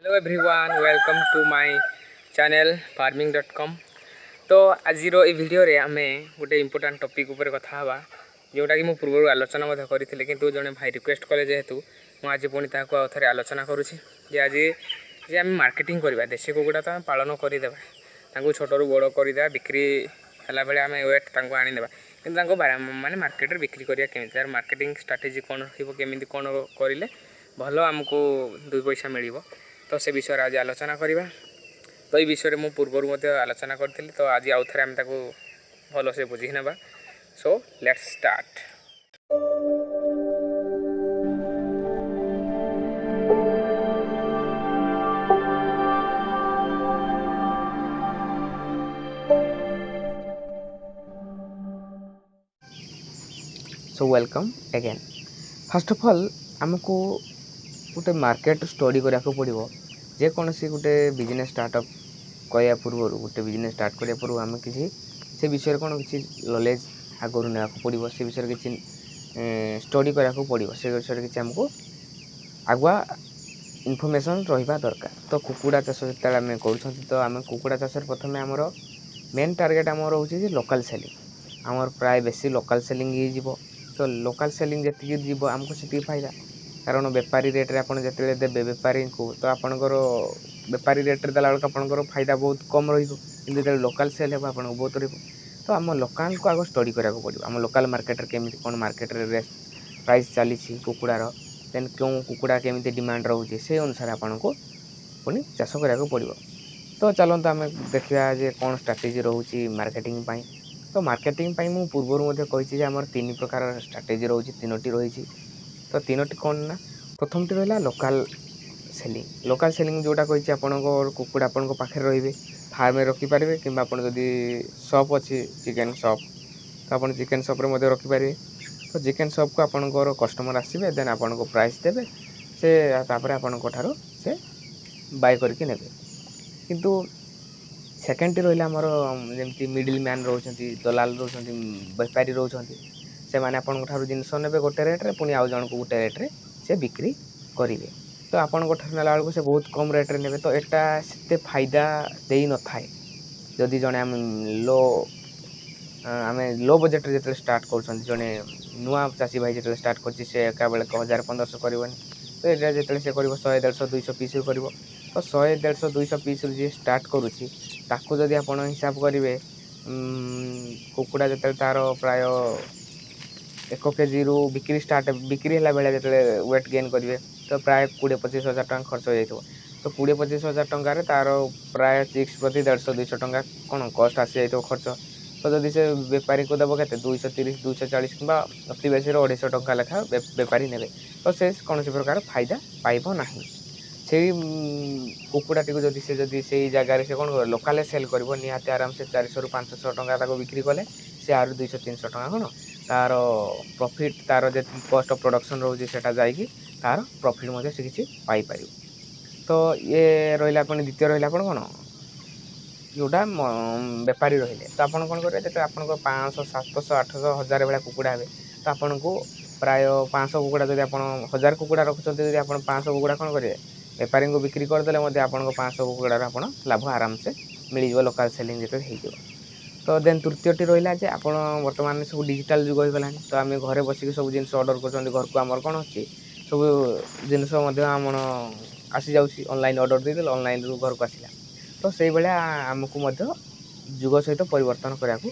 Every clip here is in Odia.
Hello everyone, welcome to my channel farming.com। ତ ଆଜିର ଏଇ ଭିଡ଼ିଓରେ ଆମେ ଗୋଟେ ଇମ୍ପୋର୍ଟାଣ୍ଟ ଟପିକ୍ ଉପରେ କଥା ହେବା, ଯେଉଁଟାକି ମୁଁ ପୂର୍ବରୁ ଆଲୋଚନା ମଧ୍ୟ କରିଥିଲି। କିନ୍ତୁ ଜଣେ ଭାଇ ରିକ୍ୱେଷ୍ଟ କଲେ ଯେହେତୁ, ମୁଁ ଆଜି ପୁଣି ତାହାକୁ ଆଉ ଥରେ ଆଲୋଚନା କରୁଛି ଯେ ଆଜି ଯେ ଆମେ ମାର୍କେଟିଂ କରିବା। ଦେଶୀ କୁକୁଡ଼ା ତ ଆମେ ପାଳନ କରିଦେବା, ତାଙ୍କୁ ଛୋଟରୁ ବଡ଼ କରିଦେବା, ବିକ୍ରି ହେଲା ବେଳେ ଆମେ ୱେଟ୍ ତାଙ୍କୁ ଆଣିଦେବା, କିନ୍ତୁ ତାଙ୍କୁ ମାନେ ମାର୍କେଟରେ ବିକ୍ରି କରିବା କେମିତି, ତାର ମାର୍କେଟିଂ ଷ୍ଟ୍ରାଟେଜି କ'ଣ ରହିବ, କେମିତି କ'ଣ କରିଲେ ଭଲ ଆମକୁ ଦୁଇ ପଇସା ମିଳିବ, ତ ସେ ବିଷୟରେ ଆଜି ଆଲୋଚନା କରିବା। ତ ଏଇ ବିଷୟରେ ମୁଁ ପୂର୍ବରୁ ମଧ୍ୟ ଆଲୋଚନା କରିଥିଲି, ତ ଆଜି ଆଉ ଥରେ ଆମେ ତାକୁ ଭଲସେ ବୁଝି ନେବା। So let's start. So welcome again. First of all, ଆମକୁ ଗୋଟେ ମାର୍କେଟ ଷ୍ଟଡ଼ି କରିବାକୁ ପଡ଼ିବ। ଯେକୌଣସି ଗୋଟେ ବିଜନେସ୍ ଷ୍ଟାର୍ଟଅପ୍ କରିବା ପୂର୍ବରୁ, ଗୋଟେ ବିଜନେସ୍ ଷ୍ଟାର୍ଟ କରିବା ପୂର୍ବରୁ ଆମେ କିଛି ସେ ବିଷୟରେ କ'ଣ କିଛି ନଲେଜ୍ ଆଗରୁ ନେବାକୁ ପଡ଼ିବ। ସେ ବିଷୟରେ କିଛି ଷ୍ଟଡ଼ି କରିବାକୁ ପଡ଼ିବ। ସେ ବିଷୟରେ କିଛି ଆମକୁ ଆଗୁଆ ଇନଫର୍ମେସନ୍ ରହିବା ଦରକାର। ତ କୁକୁଡ଼ା ଚାଷ ଯେତେବେଳେ ଆମେ କରୁଛନ୍ତି, ତ ଆମେ କୁକୁଡ଼ା ଚାଷରେ ପ୍ରଥମେ ଆମର ମେନ୍ ଟାର୍ଗେଟ୍ ଆମର ରହୁଛି ଯେ ଲୋକାଲ୍ ସେଲିଂ। ଆମର ପ୍ରାୟ ବେଶୀ ଲୋକାଲ୍ ସେଲିଂ ହେଇଯିବ। ତ ଲୋକାଲ୍ ସେଲିଂ ଯେତିକି ଯିବ, ଆମକୁ ସେତିକି ଫାଇଦା। କାରଣ ବେପାରୀ ରେଟ୍ରେ ଆପଣ ଯେତେବେଳେ ଦେବେ ବେପାରୀଙ୍କୁ, ତ ଆପଣଙ୍କର ବେପାରୀ ରେଟ୍ରେ ଦେଲା ବେଳକୁ ଆପଣଙ୍କର ଫାଇଦା ବହୁତ କମ୍ ରହିବ। କିନ୍ତୁ ଯେତେବେଳେ ଲୋକାଲ୍ ସେଲ୍ ହେବ, ଆପଣଙ୍କୁ ବହୁତ ରହିବ। ତ ଆମ ଲୋକାଲ୍କୁ ଆଗ ଷ୍ଟଡ଼ି କରିବାକୁ ପଡ଼ିବ। ଆମ ଲୋକାଲ୍ ମାର୍କେଟରେ କେମିତି କ'ଣ ମାର୍କେଟରେ ରେଟ୍ ପ୍ରାଇସ୍ ଚାଲିଛି କୁକୁଡ଼ାର, ଦେନ୍ କେଉଁ କୁକୁଡ଼ା କେମିତି ଡିମାଣ୍ଡ ରହୁଛି, ସେଇ ଅନୁସାରେ ଆପଣଙ୍କୁ ପୁଣି ଚାଷ କରିବାକୁ ପଡ଼ିବ। ତ ଚାଲନ୍ତୁ ଆମେ ଦେଖିବା ଯେ କ'ଣ ଷ୍ଟ୍ରାଟେଜି ରହୁଛି ମାର୍କେଟିଂ ପାଇଁ। ତ ମାର୍କେଟିଂ ପାଇଁ ମୁଁ ପୂର୍ବରୁ ମଧ୍ୟ କହିଛି ଯେ ଆମର ତିନି ପ୍ରକାର ଷ୍ଟ୍ରାଟେଜି ରହୁଛି, ତିନୋଟି ରହିଛି। ତ ତିନୋଟି କ'ଣ ନା, ପ୍ରଥମଟି ରହିଲା ଲୋକାଲ୍ ସେଲିଂ। ଲୋକାଲ୍ ସେଲିଂ ଯେଉଁଟା କହିଛି, ଆପଣଙ୍କ କୁକୁଡ଼ା ଆପଣଙ୍କ ପାଖରେ ରହିବେ, ଫାର୍ମରେ ରଖିପାରିବେ, କିମ୍ବା ଆପଣ ଯଦି ସପ୍ ଅଛି, ଚିକେନ୍ ସପ୍, ତ ଆପଣ ଚିକେନ୍ ସପ୍ରେ ମଧ୍ୟ ରଖିପାରିବେ। ତ ଚିକେନ୍ ସପ୍କୁ ଆପଣଙ୍କର କଷ୍ଟମର୍ ଆସିବେ, ଦେନ୍ ଆପଣଙ୍କୁ ପ୍ରାଇସ୍ ଦେବେ ସେ, ତାପରେ ଆପଣଙ୍କ ଠାରୁ ସେ ବାଇ କରିକି ନେବେ। କିନ୍ତୁ ସେକେଣ୍ଡଟି ରହିଲା ଆମର ଯେମିତି ମିଡ଼ିଲ୍ ମ୍ୟାନ୍ ରହୁଛନ୍ତି, ଦଲାଲ ରହୁଛନ୍ତି, ବେପାରୀ ରହୁଛନ୍ତି। ସେମାନେ ଆପଣଙ୍କ ଠାରୁ ଜିନିଷ ନେବେ ଗୋଟେ ରେଟ୍ରେ, ପୁଣି ଆଉ ଜଣଙ୍କୁ ଗୋଟେ ରେଟ୍ରେ ସେ ବିକ୍ରି କରିବେ। ତ ଆପଣଙ୍କ ଠାରୁ ନେଲା ବେଳକୁ ସେ ବହୁତ କମ୍ ରେଟ୍ରେ ନେବେ। ତ ଏଟା ସେତେ ଫାଇଦା ଦେଇନଥାଏ। ଯଦି ଜଣେ ଆମେ ଲୋ ଆମେ ଲୋ ବଜେଟ୍ରେ ଯେତେବେଳେ ଷ୍ଟାର୍ଟ କରୁଛନ୍ତି, ଜଣେ ନୂଆ ଚାଷୀ ଭାଇ ଯେତେବେଳେ ଷ୍ଟାର୍ଟ କରୁଛି, ସେ ଏକା ବେଳକୁ 1000 1500 କରିବନି। ତ ଏଇଟା ଯେତେବେଳେ ସେ କରିବ, 100 150 200 ପିସ୍ରୁ କରିବ। ତ 100 150 200 ପିସ୍ରୁ ଯିଏ ଷ୍ଟାର୍ଟ କରୁଛି, ତାକୁ ଯଦି ଆପଣ ହିସାବ କରିବେ, କୁକୁଡ଼ା ଯେତେବେଳେ ତା'ର ପ୍ରାୟ 1 କେଜିରୁ ବିକ୍ରି ଷ୍ଟାର୍ଟ, ବିକ୍ରି ହେଲା ବେଳେ ଯେତେବେଳେ ୱେଟ୍ ଗେନ୍ କରିବେ, ତ ପ୍ରାୟ 20-25 ହଜାର ଟଙ୍କା ଖର୍ଚ୍ଚ ହୋଇଯାଇଥିବ। ତ 20-25 ହଜାର ଟଙ୍କାରେ ତା'ର ପ୍ରାୟ ଚିକ୍ସ ପ୍ରତି 150 200 ଟଙ୍କା କ'ଣ କଷ୍ଟ ଆସିଯାଇଥିବ ଖର୍ଚ୍ଚ। ତ ଯଦି ସେ ବେପାରୀକୁ ଦେବ କେତେ, 230, 240 କିମ୍ବା ଅତି ବେଶୀରେ 250 ଟଙ୍କା ଲେଖା ବେପାରୀ ନେବେ, ତ ସେ କୌଣସି ପ୍ରକାର ଫାଇଦା ପାଇବ ନାହିଁ। ସେଇ କୁକୁଡ଼ାଟିକୁ ଯଦି ସେ ଯଦି ସେଇ ଜାଗାରେ ସେ କ'ଣ କରିବ, ଲୋକାଲରେ ସେଲ୍ କରିବ, ନିହାତି ଆରାମସେ 400ରୁ 500 ଟଙ୍କା ତାକୁ ବିକ୍ରି କଲେ ସେ ଆହୁରି 200 300 ଟଙ୍କା କ'ଣ ତା'ର ପ୍ରଫିଟ୍, ତା'ର ଯେତିକି କଷ୍ଟ ଅଫ୍ ପ୍ରଡ଼କ୍ସନ୍ ରହୁଛି ସେଇଟା ଯାଇକି ତା'ର ପ୍ରଫିଟ୍ ମଧ୍ୟ ସେ କିଛି ପାଇପାରିବ। ତ ଇଏ ରହିଲା ଆପଣ ଦ୍ୱିତୀୟ ରହିଲା ଆପଣ କ'ଣ ଯେଉଁଟା ବେପାରୀ ରହିଲେ। ତ ଆପଣ କ'ଣ କରିବେ, ଯେତେବେଳେ ଆପଣଙ୍କ 500 700 800 1000 ଭଳିଆ କୁକୁଡ଼ା ହେବେ, ତ ଆପଣଙ୍କୁ ପ୍ରାୟ 500 କୁକୁଡ଼ା, ଯଦି ଆପଣ 1000 କୁକୁଡ଼ା ରଖୁଛନ୍ତି, ଯଦି ଆପଣ 500 କୁକୁଡ଼ା କ'ଣ କରିବେ, ବେପାରୀଙ୍କୁ ବିକ୍ରି କରିଦେଲେ ମଧ୍ୟ ଆପଣଙ୍କ 500 କୁକୁଡ଼ାର ଆପଣ ଲାଭ ଆରାମସେ ମିଳିଯିବ, ଲୋକାଲ୍ ସେଲିଂ ଯେତେବେଳେ ହେଇଯିବ। ତ ଦେନ୍ ତୃତୀୟଟି ରହିଲା ଯେ ଆପଣ ବର୍ତ୍ତମାନ ସବୁ ଡିଜିଟାଲ୍ ଯୁଗ ହେଇଗଲାଣି। ତ ଆମେ ଘରେ ବସିକି ସବୁ ଜିନିଷ ଅର୍ଡ଼ର କରୁଛନ୍ତି। ଘରକୁ ଆମର କ'ଣ ଅଛି, ସବୁ ଜିନିଷ ମଧ୍ୟ ଆମର ଆସିଯାଉଛି। ଅନଲାଇନ୍ ଅର୍ଡ଼ର ଦେଇଦେଲେ, ଅନଲାଇନ୍ରୁ ଘରକୁ ଆସିଲା। ତ ସେଇଭଳିଆ ଆମକୁ ମଧ୍ୟ ଯୁଗ ସହିତ ପରିବର୍ତ୍ତନ କରିବାକୁ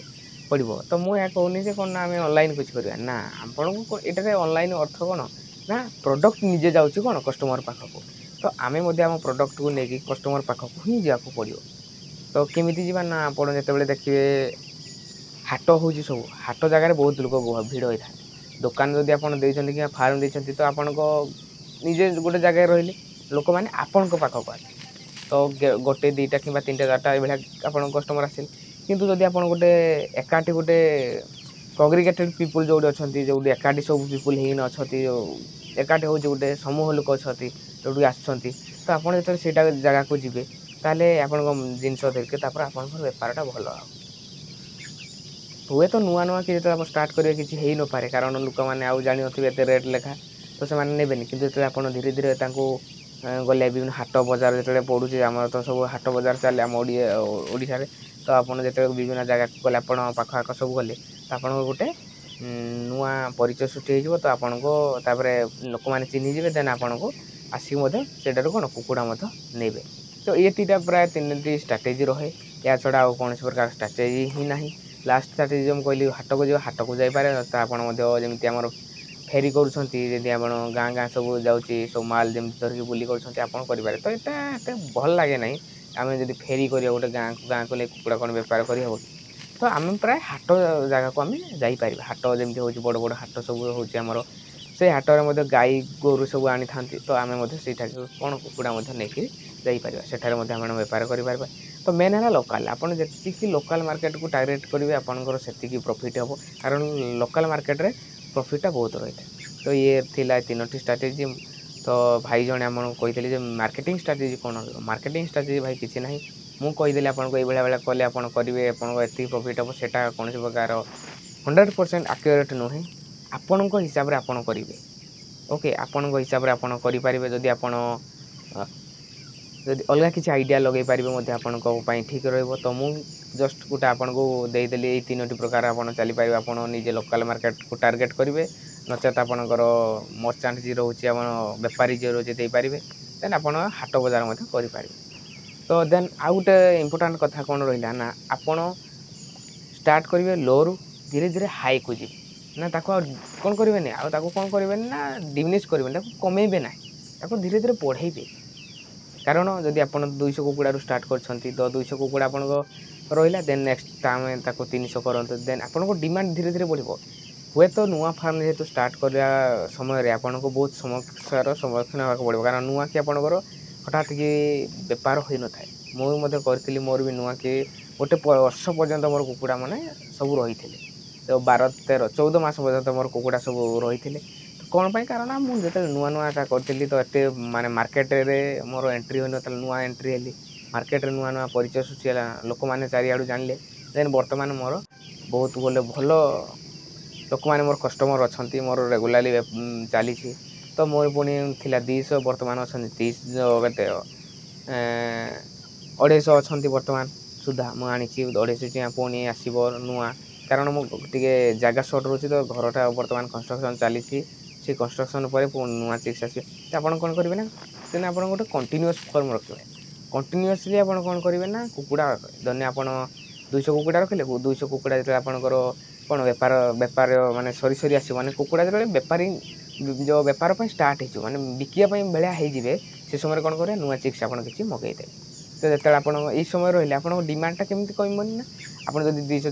ପଡ଼ିବ। ତ ମୁଁ ଏହା କହୁନି ଯେ କ'ଣ ନା ଆମେ ଅନଲାଇନ୍ କିଛି କରିବା ନା। ଆପଣଙ୍କୁ ଏଇଟାରେ ଅନଲାଇନ୍ ଅର୍ଥ କ'ଣ ନା, ପ୍ରଡ଼କ୍ଟ ନିଜେ ଯାଉଛି କ'ଣ କଷ୍ଟମର୍ ପାଖକୁ। ତ ଆମେ ମଧ୍ୟ ଆମ ପ୍ରଡ଼କ୍ଟକୁ ନେଇକି କଷ୍ଟମର୍ ପାଖକୁ ହିଁ ଯିବାକୁ ପଡ଼ିବ। ତ କେମିତି ଯିବା ନା, ଆପଣ ଯେତେବେଳେ ଦେଖିବେ ହାଟ ହେଉଛି, ସବୁ ହାଟ ଜାଗାରେ ବହୁତ ଲୋକ ଭିଡ଼ ହୋଇଥାନ୍ତି। ଦୋକାନ ଯଦି ଆପଣ ଦେଇଛନ୍ତି କିମ୍ବା ଫାର୍ମ ଦେଇଛନ୍ତି, ତ ଆପଣଙ୍କ ନିଜେ ଗୋଟେ ଜାଗାରେ ରହିଲେ ଲୋକମାନେ ଆପଣଙ୍କ ପାଖକୁ ଆସିବେ। ତ ଗୋଟେ, ଦୁଇଟା କିମ୍ବା ତିନିଟା, ଚାରିଟା ଏଇଭଳିଆ ଆପଣଙ୍କ କଷ୍ଟମର୍ ଆସିଲେ। କିନ୍ତୁ ଯଦି ଆପଣ ଗୋଟେ ଏକାଠି ଗୋଟେ କଂଗ୍ରିଗେଟେଡ଼ ପିପୁଲ୍ ଯେଉଁଠି ଅଛନ୍ତି, ଯେଉଁଠି ଏକାଠି ସବୁ ପିପୁଲ୍ ହେଇକିନା ଅଛନ୍ତି, ଯେଉଁ ଏକାଠି ହେଉଛି ଗୋଟେ ସମୂହ ଲୋକ ଅଛନ୍ତି, ଯେଉଁଠି ଆସୁଛନ୍ତି, ତ ଆପଣ ଯେତେବେଳେ ସେଇଟା ଜାଗାକୁ ଯିବେ, ତାହେଲେ ଆପଣଙ୍କ ଜିନିଷ ଧରିକି ତାପରେ ଆପଣଙ୍କର ବେପାରଟା ଭଲ ହେବ। ହୁଏତ ନୂଆ ନୂଆ କି ଯେତେବେଳେ ଆପଣ ଷ୍ଟାର୍ଟ କରିବେ, କିଛି ହେଇନପାରେ, କାରଣ ଲୋକମାନେ ଆଉ ଜାଣିନଥିବେ ଏତେ ରେଟ୍ ଲେଖା, ତ ସେମାନେ ନେବେନି। କିନ୍ତୁ ଯେତେବେଳେ ଆପଣ ଧୀରେ ଧୀରେ ତାଙ୍କୁ ଗଲେ, ବିଭିନ୍ନ ହାଟ ବଜାର ଯେତେବେଳେ ପଡ଼ୁଛି, ଆମର ତ ସବୁ ହାଟ ବଜାର ଚାଲେ ଆମ ଓଡ଼ିଶାରେ। ତ ଆପଣ ଯେତେବେଳେ ବିଭିନ୍ନ ଜାଗାକୁ ଗଲେ, ଆପଣ ପାଖ ଆଖ ସବୁ ଗଲେ, ତ ଆପଣଙ୍କ ଗୋଟେ ନୂଆ ପରିଚୟ ସୃଷ୍ଟି ହେଇଯିବ। ତ ଆପଣଙ୍କୁ ତାପରେ ଲୋକମାନେ ଚିହ୍ନିଯିବେ, ଦେନ୍ ଆପଣଙ୍କୁ ଆସିକି ମଧ୍ୟ ସେଇଟାରୁ କ'ଣ କୁକୁଡ଼ା ମଧ୍ୟ ନେବେ। ତ ଏ ଦୁଇଟା ପ୍ରାୟ ତିନୋଟି ଷ୍ଟ୍ରାଟେଜି ରହେ। ଏହା ଛଡ଼ା ଆଉ କୌଣସି ପ୍ରକାର ଷ୍ଟ୍ରାଟେଜି ହିଁ ନାହିଁ। ଲାଷ୍ଟ ଷ୍ଟ୍ରାଟେଜି ମୁଁ କହିଲି, ହାଟକୁ ଯିବ, ହାଟକୁ ଯାଇପାରେ। ତ ଆପଣ ମଧ୍ୟ ଯେମିତି ଆମର ଫେରି କରୁଛନ୍ତି, ଯଦି ଆପଣ ଗାଁ ଗାଁ ସବୁ ଯାଉଛି, ସବୁ ମାଲ୍ ଯେମିତି ଧରିକି ବୁଲି କରୁଛନ୍ତି, ଆପଣ କରିପାରିବେ। ତ ଏଇଟା ଏତେ ଭଲ ଲାଗେ ନାହିଁ। ଆମେ ଯଦି ଫେରି କରିବା ଗୋଟେ ଗାଁକୁ ଗାଁ କଲେ, କୁକୁଡ଼ା କ'ଣ ବେପାର କରିହେବ କି? ତ ଆମେ ପ୍ରାୟ ହାଟ ଜାଗାକୁ ଆମେ ଯାଇପାରିବା। ହାଟ ଯେମିତି ହେଉଛି, ବଡ଼ ବଡ଼ ହାଟ ସବୁ ହେଉଛି ଆମର, ସେଇ ହାଟରେ ମଧ୍ୟ ଗାଈ ଗୋରୁ ସବୁ ଆଣିଥାନ୍ତି। ତ ଆମେ ମଧ୍ୟ ସେଇଠାକୁ କ'ଣ କୁକୁଡ଼ା ମଧ୍ୟ ନେଇକିରି ଯାଇପାରିବା, ସେଠାରେ ମଧ୍ୟ ଆମେ ବେପାର କରିପାରିବା। ତ ମେନ୍ ହେଲା ଲୋକାଲ୍। ଆପଣ ଯେତିକି ଲୋକାଲ୍ ମାର୍କେଟକୁ ଟାର୍ଗେଟ୍ କରିବେ, ଆପଣଙ୍କର ସେତିକି ପ୍ରଫିଟ୍ ହେବ, କାରଣ ଲୋକାଲ୍ ମାର୍କେଟରେ ପ୍ରଫିଟ୍ଟା ବହୁତ ରହିଥାଏ। ତ ଇଏ ଥିଲା ତିନୋଟି ଷ୍ଟ୍ରାଟେଜି। ତ ଭାଇ ଜଣେ ଆମକୁ କହିଥିଲେ ଯେ ମାର୍କେଟିଂ ଷ୍ଟ୍ରାଟେଜି କ'ଣ ରହିବ? ମାର୍କେଟିଂ ଷ୍ଟ୍ରାଟେଜି ଭାଇ କିଛି ନାହିଁ। ମୁଁ କହିଦେଲି ଆପଣଙ୍କୁ, ଏଇଭଳିଆ ଭଳିଆ କଲେ ଆପଣ କରିବେ, ଆପଣଙ୍କ ଏତିକି ପ୍ରଫିଟ୍ ହେବ, ସେଇଟା କୌଣସି ପ୍ରକାର 100% ଆକ୍ୟୁରେଟ୍ ନୁହେଁ। ଆପଣଙ୍କ ହିସାବରେ ଆପଣ କରିବେ। ଓକେ, ଆପଣଙ୍କ ହିସାବରେ ଆପଣ କରିପାରିବେ। ଯଦି ଆପଣ ଯଦି ଅଲଗା କିଛି ଆଇଡ଼ିଆ ଲଗାଇ ପାରିବେ ମଧ୍ୟ ଆପଣଙ୍କ ପାଇଁ ଠିକ୍ ରହିବ। ତ ମୁଁ ଜଷ୍ଟ ଗୋଟେ ଆପଣଙ୍କୁ ଦେଇଦେଲି, ଏଇ ତିନୋଟି ପ୍ରକାର ଆପଣ ଚାଲିପାରିବେ। ଆପଣ ନିଜେ ଲୋକାଲ୍ ମାର୍କେଟକୁ ଟାର୍ଗେଟ୍ କରିବେ, ନଚେତ୍ ଆପଣଙ୍କର ମର୍ଚାଣ୍ଟ ଯିଏ ରହୁଛି, ଆପଣ ବେପାରୀ ଯିଏ ରହୁଛି ଦେଇପାରିବେ, ଦେନ୍ ଆପଣ ହାଟ ବଜାର ମଧ୍ୟ କରିପାରିବେ। ତ ଦେନ୍ ଆଉ ଗୋଟେ ଇମ୍ପୋର୍ଟାଣ୍ଟ କଥା କ'ଣ ରହିଲା ନା, ଆପଣ ଷ୍ଟାର୍ଟ କରିବେ ଲୋରୁ, ଧୀରେ ଧୀରେ ହାଇକୁ ଯିବେ। ନା ତାକୁ ଆଉ କ'ଣ କରିବେନି, ଆଉ ତାକୁ କ'ଣ କରିବେନି ନା ଡିମିନିସ୍ କରିବେନି, ତାକୁ କମେଇବେ ନାହିଁ, ତାକୁ ଧୀରେ ଧୀରେ ବଢ଼େଇବେ। କାରଣ ଯଦି ଆପଣ 200 କୁକୁଡ଼ାରୁ ଷ୍ଟାର୍ଟ କରିଛନ୍ତି, ତ 200 କୁକୁଡ଼ା ଆପଣଙ୍କ ରହିଲା, ଦେନ୍ ନେକ୍ସଟ ଆମେ ତାକୁ 300 କରନ୍ତୁ, ଦେନ୍ ଆପଣଙ୍କ ଡିମାଣ୍ଡ ଧୀରେ ଧୀରେ ବଢ଼ିବ। ହୁଏତ ନୂଆ ଫାର୍ମ ଯେହେତୁ ଷ୍ଟାର୍ଟ କରିବା ସମୟରେ ଆପଣଙ୍କୁ ବହୁତ ସମସ୍ୟାର ସମ୍ମୁଖୀନ ହେବାକୁ ପଡ଼ିବ, କାରଣ ନୂଆ କି ଆପଣଙ୍କର ହଠାତ୍ କି ବେପାର ହୋଇନଥାଏ। ମୁଁ ବି ମଧ୍ୟ କରିଥିଲି, ମୋର ବି ନୂଆ କି ଗୋଟେ ବର୍ଷ ପର୍ଯ୍ୟନ୍ତ ମୋର କୁକୁଡ଼ା ମାନେ ସବୁ ରହିଥିଲେ। ତ 12, 13, 14 ମାସ ପର୍ଯ୍ୟନ୍ତ ମୋର କୁକୁଡ଼ା ସବୁ ରହିଥିଲେ। ତ କ'ଣ ପାଇଁ? କାରଣ ମୁଁ ଯେତେବେଳେ ନୂଆ ନୂଆଟା କରିଥିଲି, ତ ଏତେ ମାନେ ମାର୍କେଟରେ ମୋର ଏଣ୍ଟ୍ରି ହୋଇନଥିଲା। ନୂଆ ଏଣ୍ଟ୍ରି ହେଲି ମାର୍କେଟରେ, ନୂଆ ନୂଆ ପରିଚୟ ସୃଷ୍ଟି ହେଲା, ଲୋକମାନେ ଚାରିଆଡ଼ୁ ଜାଣିଲେ। ଦେନ୍ ବର୍ତ୍ତମାନ ମୋର ବହୁତ ବୋଲେ ଭଲ ଲୋକମାନେ ମୋର କଷ୍ଟମର୍ ଅଛନ୍ତି, ମୋର ରେଗୁଲାରଲି ଚାଲିଛି। ତ ମୋର ପୁଣି ଥିଲା 200, ବର୍ତ୍ତମାନ ଅଛନ୍ତି 30, କେତେ 250 ଅଛନ୍ତି ବର୍ତ୍ତମାନ ସୁଦ୍ଧା। ମୁଁ ଆଣିଛି 250 ଚିଆଁ, ପୁଣି ଆସିବ ନୂଆ, କାରଣ ମୁଁ ଟିକେ ଜାଗା ସର୍ଟ ରହୁଛି। ତ ଘରଟା ବର୍ତ୍ତମାନ କନଷ୍ଟ୍ରକ୍ସନ୍ ଚାଲିଛି, ସେ କନଷ୍ଟ୍ରକ୍ସନ୍ ପରେ ପୁଣି ନୂଆ ଚିକ୍ସ ଆସିବେ। ତ ଆପଣ କ'ଣ କରିବେ ନା, ଦେନ୍ ଆପଣ ଗୋଟେ କଣ୍ଟିନ୍ୟୁଅସ୍ ଫର୍ମ ରଖିବେ। କଣ୍ଟିନ୍ୟୁଅସଲି ଆପଣ କ'ଣ କରିବେ ନା, କୁକୁଡ଼ା ଧରିନିଅ ଆପଣ 200 କୁକୁଡ଼ା ରଖିଲେ, 200 କୁକୁଡ଼ା ଯେତେବେଳେ ଆପଣଙ୍କର କ'ଣ ବେପାର ମାନେ ସରି ସରି ଆସିବ, ମାନେ କୁକୁଡ଼ା ଯେତେବେଳେ ବେପାରୀ ଯେଉଁ ବେପାର ପାଇଁ ଷ୍ଟାର୍ଟ ହେଇଯିବ, ମାନେ ବିକିବା ପାଇଁ ଭଳିଆ ହେଇଯିବେ, ସେ ସମୟରେ କ'ଣ କରିବେ? ନୂଆ ଚିକ୍ସ ଆପଣ କିଛି ମଗେଇଦେବେ। ତ ଯେତେବେଳେ ଆପଣ ଏଇ ସମୟ ରହିଲେ, ଆପଣଙ୍କ ଡିମାଣ୍ଡଟା କେମିତି କମିବନି ନା, ଆପଣ ଯଦି 200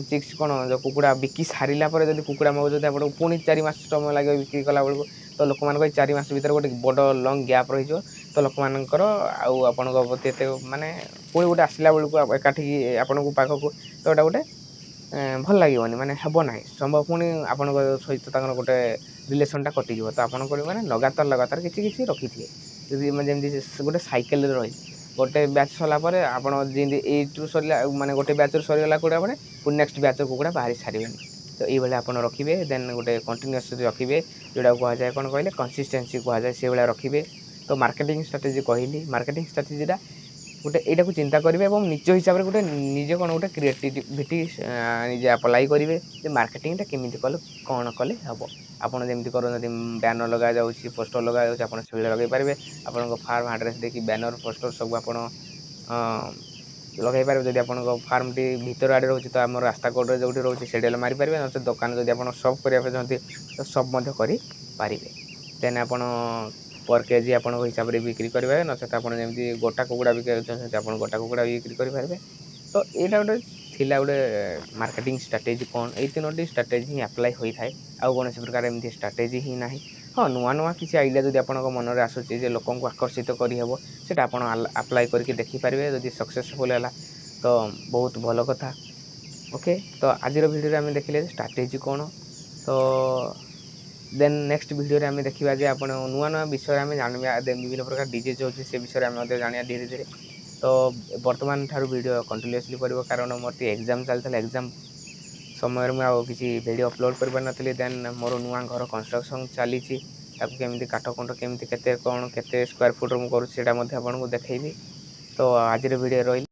ଚିକ୍ସ କ'ଣ ଯେଉଁ କୁକୁଡ଼ା ବିକି ସାରିଲା ପରେ ଯଦି କୁକୁଡ଼ା ମଗାଉଛନ୍ତି, ଆପଣଙ୍କୁ ପୁଣି 4 ମାସ ସମୟ ଲାଗିବ ବିକ୍ରି କଲାବେଳକୁ। ତ ଲୋକମାନଙ୍କ ଏଇ 4 ମାସ ଭିତରେ ଗୋଟେ ବଡ଼ ଲଙ୍ଗ୍ ଗ୍ୟାପ୍ ରହିଯିବ। ତ ଲୋକମାନଙ୍କର ଆଉ ଆପଣଙ୍କ ପ୍ରତି ଏତେ ମାନେ ପୁଣି ଗୋଟେ ଆସିଲା ବେଳକୁ ଏକାଠି ଆପଣଙ୍କ ପାଖକୁ, ତ ଏଇଟା ଗୋଟେ ଭଲ ଲାଗିବନି, ମାନେ ହେବ ନାହିଁ ସମ୍ଭବ। ପୁଣି ଆପଣଙ୍କ ସହିତ ତାଙ୍କର ଗୋଟେ ରିଲେସନ୍ଟା କଟିଯିବ। ତ ଆପଣ କରିବେ ମାନେ ଲଗାତାର ଲଗାତାର କିଛି କିଛି ରଖିଥିବେ। ଯଦି ମାନେ ଯେମିତି ଗୋଟେ ସାଇକେଲରେ ରହିଲେ, ଗୋଟେ ବ୍ୟାଚ୍ ସରିଲା ପରେ ଆପଣ ଯେମିତି ଏଇଠୁ ସରିଲା, ମାନେ ଗୋଟେ ବ୍ୟାଚ୍ରୁ ସରିଗଲା କୁକୁଡ଼ା ପରେ ପୁଣି ନେକ୍ସଟ ବ୍ୟାଚ୍ର କୁକୁଡ଼ା ବାହାରି ସାରିବେନି। ତ ଏଇଭଳିଆ ଆପଣ ରଖିବେ, ଦେନ୍ ଗୋଟେ କଣ୍ଟିନ୍ୟୁଅସ୍ ରଖିବେ, ଯେଉଁଟାକୁ କୁହାଯାଏ କ'ଣ କହିଲେ କନସିଷ୍ଟେନ୍ସି କୁହାଯାଏ, ସେଇଭଳିଆ ରଖିବେ। ତ ମାର୍କେଟିଂ ଷ୍ଟ୍ରାଟେଜି କହିଲି। ମାର୍କେଟିଂ ଷ୍ଟ୍ରାଟେଜିଟା ଗୋଟେ ଏଇଟାକୁ ଚିନ୍ତା କରିବେ ଏବଂ ନିଜ ହିସାବରେ ଗୋଟେ ନିଜେ କ'ଣ ଗୋଟେ କ୍ରିଏଟିଭିଟି ନିଜେ ଆପ୍ଲାଏ କରିବେ ଯେ ମାର୍କେଟିଂଟା କେମିତି କଲେ, କ'ଣ କଲେ ହେବ। ଆପଣ ଯେମିତି କରନ୍ତି, ବ୍ୟାନର୍ ଲଗାଯାଉଛି, ପୋଷ୍ଟର୍ ଲଗାଯାଉଛି, ଆପଣ ସେଇଭଳିଆ ଲଗାଇ ପାରିବେ। ଆପଣଙ୍କ ଫାର୍ମ ଆଡ୍ରେସ୍ ଦେଇକି ବ୍ୟାନର୍ ପୋଷ୍ଟର୍ ସବୁ ଆପଣ ଲଗାଇ ପାରିବେ। ଯଦି ଆପଣଙ୍କ ଫାର୍ମଟି ଭିତର ଆଡ଼େ ରହୁଛି, ତ ଆମ ରାସ୍ତା କଡ଼ରେ ଯେଉଁଠି ରହୁଛି ସେଇଠି ହେଲେ ମାରିପାରିବେ। ନଚେତ୍ ଦୋକାନ ଯଦି ଆପଣ ସପ୍ କରିବା ପାଇଁ ଚାହୁଁଛନ୍ତି, ତ ସପ୍ ମଧ୍ୟ କରିପାରିବେ। ଦେନ୍ ଆପଣ ପର୍ କେଜି ଆପଣଙ୍କ ହିସାବରେ ବିକ୍ରି କରିପାରିବେ, ନଚେତ୍ ଆପଣ ଯେମିତି ଗୋଟା କୁକୁଡ଼ା ବିକିବାକୁ ଚାହୁଁଛନ୍ତି, ଆପଣ ଗୋଟା କୁକୁଡ଼ା ବି ବିକ୍ରି କରିପାରିବେ। ତ ଏଇଟା ଗୋଟେ ଥିଲା ଗୋଟେ ମାର୍କେଟିଂ ଷ୍ଟ୍ରାଟେଜି କ'ଣ। ଏଇ ତିନୋଟି ଷ୍ଟ୍ରାଟେଜି ହିଁ ଆପ୍ଲାଏ ହୋଇଥାଏ, ଆଉ କୌଣସି ପ୍ରକାର ଏମିତି ଷ୍ଟ୍ରାଟେଜି ହିଁ ନାହିଁ। ହଁ, ନୂଆ ନୂଆ କିଛି ଆଇଡ଼ିଆ ଯଦି ଆପଣଙ୍କ ମନରେ ଆସୁଛି ଯେ ଲୋକଙ୍କୁ ଆକର୍ଷିତ କରିହେବ, ସେଇଟା ଆପଣ ଆପ୍ଲାଏ କରିକି ଦେଖିପାରିବେ। ଯଦି ସକ୍ସେସଫୁଲ୍ ହେଲା ତ ବହୁତ ଭଲ କଥା। ଓକେ, ତ ଆଜିର ଭିଡ଼ିଓରେ ଆମେ ଦେଖିଲେ ଷ୍ଟ୍ରାଟେଜି କ'ଣ। ତ ଦେନ୍ ନେକ୍ସଟ ଭିଡ଼ିଓରେ ଆମେ ଦେଖିବା ଯେ ଆପଣ ନୂଆ ନୂଆ ବିଷୟରେ ଆମେ ଜାଣିବା, ବିଭିନ୍ନ ପ୍ରକାର ଡିଜିଜ୍ ହେଉଛି, ସେ ବିଷୟରେ ଆମେ ମଧ୍ୟ ଜାଣିବା ଧୀରେ ଧୀରେ। ତ ବର୍ତ୍ତମାନ ଠାରୁ ଭିଡ଼ିଓ କଣ୍ଟିନ୍ୟୁଅସଲି କରିବ, କାରଣ ମୋର ଟିକେ ଏକ୍ଜାମ୍ ଚାଲିଥିଲା। ଏକ୍ଜାମ୍ ସମୟରେ ମୁଁ ଆଉ କିଛି ଭିଡ଼ିଓ ଅପଲୋଡ଼ କରିପାରିନଥିଲି। ଦେନ୍ ମୋର ନୂଆ ଘର କନଷ୍ଟ୍ରକ୍ସନ୍ ଚାଲିଛି। ତାକୁ କେମିତି କାଟ କୁଟ, କେମିତି କେତେ କ'ଣ, କେତେ ସ୍କୋୟାର ଫୁଟ୍ର ମୁଁ କରୁଛି, ସେଇଟା ମଧ୍ୟ ଆପଣଙ୍କୁ ଦେଖେଇବି। ତ ଆଜିର ଭିଡ଼ିଓ ରହିଲି।